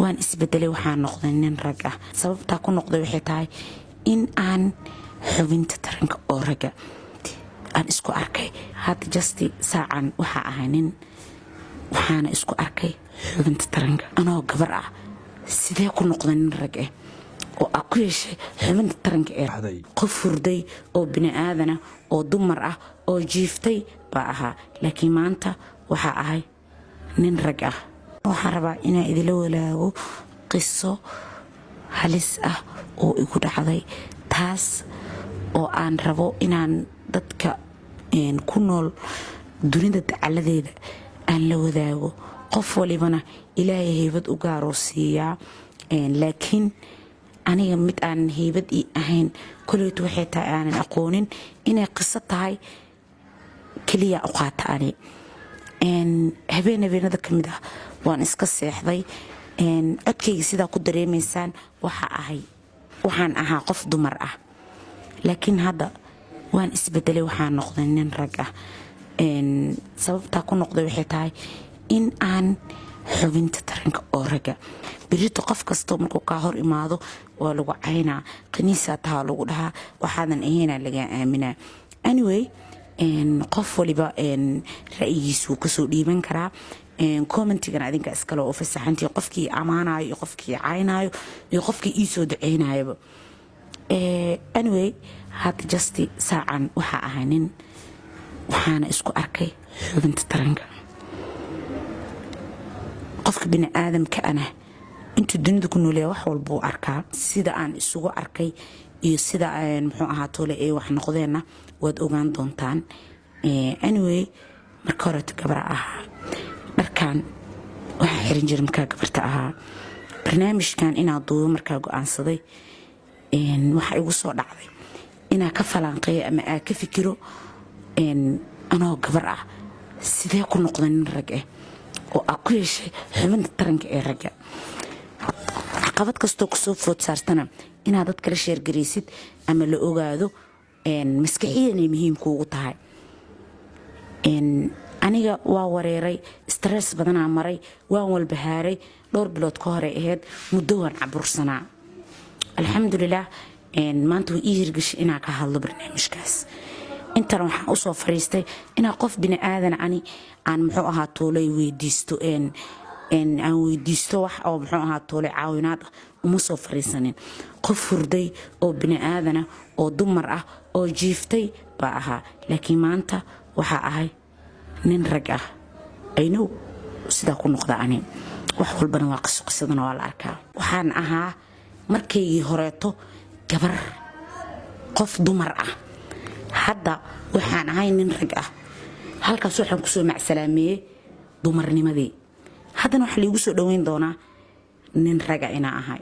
Waan isbedelay, waxaan noqday nin rag ah. Sababtaa ku noqday waxay tahay in aan xubinta taranka oo ragga aan isku arkay. Hadda just saacan waxaa ahay nin, waxaana isku arkay xubinta taranka. Anoo gabar ah, sidee ku noqday nin rag ah oo aa ku yeeshay xubinta taranka ee qof hurday oo bini aadana oo dumar ah oo jiiftay baa ahaa, laakiin maanta waxaa ahay nin rag ah. Waxaan rabaa inaan idila walaago qiso halis ah oo igu dhacday, taas oo aan rabo inaan dadka ku nool dunida dacaladeeda aan la wadaago. Qof walibana Ilaahay heybad u gaaroo siiyaa, laakiin aniga mid aan heybad ii ahayn koleytu waxay tahay aanan aqoonin inay qiso tahay keliya u qaata. Ani habeen habeenada ka mid ah waan iska seexday. Codkayga sidaa ku dareemaysaan, waxa ahay waxaan ahaa qof dumar ah, laakiin hadda waan isbedelay, waxaan noqday nin rag ah. Sababtaa ku noqday waxay tahay in aan xubinta taranka oo ragga. Berito qof kastoo markuu kaa hor imaado waa lagu caynaa, khaniisaa tahaa lagu dhahaa, waxaadan ahaynaa lagaa aaminaa. Anyway, qof waliba ra'yigiisuu kasoo dhiiban karaa commentigana. Adinka iskale oo fasaxantii, qofkii amaanayo iyo qofkii caynayo iyo qofkii iisoo duceynayaba. Anyway, hadda just saacan waxaa ahay nin, waxaana isku arkay xubinta taranka. Qofka bini aadamka ana intuu dunida ku noolaya wax walbuu arkaa. Sida aan isugu arkay iyo sida muxuu ahaa tole ay wax noqdeenna waad ogaan doontaan. Anyway, marka horeeto gabara ahaa. Dharkan waxaa xiran jiray markaa gabarta ahaa. Barnaamijkan inaa duubo markaa go-aansaday, waxaa igu soo dhacday inaa ka falaanqeeyo ama aa ka fikiro: anoo gabar ah, sidee ku noqda nin rag ah oo aa ku yeeshay xubinta taranka ee ragga? Caqabad kastoo kusoo food saartana inaad dad kala share garaysid ama la ogaado maskaxiyanay muhiim kuugu tahay. Aniga waa wareeray, stress badanaa maray, waan walbahaaray. Dhowr bilood ka hore ahayd, muddo waan cabursanaa. Alxamdulilah, maanta way ii hirgashay inaa ka hadlo barnaamijkaas. Intana waxaan usoo fariistay inaa qof bini aadan ani aan muxuu ahaa toolay weydiisto, aan weydiisto wax oo muxuu ahaa toolay caawinaad ah. Uma soo fariisanin. Qof hurday oo bini aadana oo dumar ah oo jiiftay baa ahaa, laakiin maanta waxaa ahay nin rag ah. Aynow sidaa ku noqda ani, wax walbana waa qiso, qisadana waa la arkaa. Waxaan ahaa markaygii horeeto gabar, qof dumar ah. Hadda waxaan ahay nin rag ah. Halkaas waxaan kusoo macsalaameeyey dumarnimadii. Haddana waxaa liigu soo dhoweyn doonaa nin raga inaa ahay.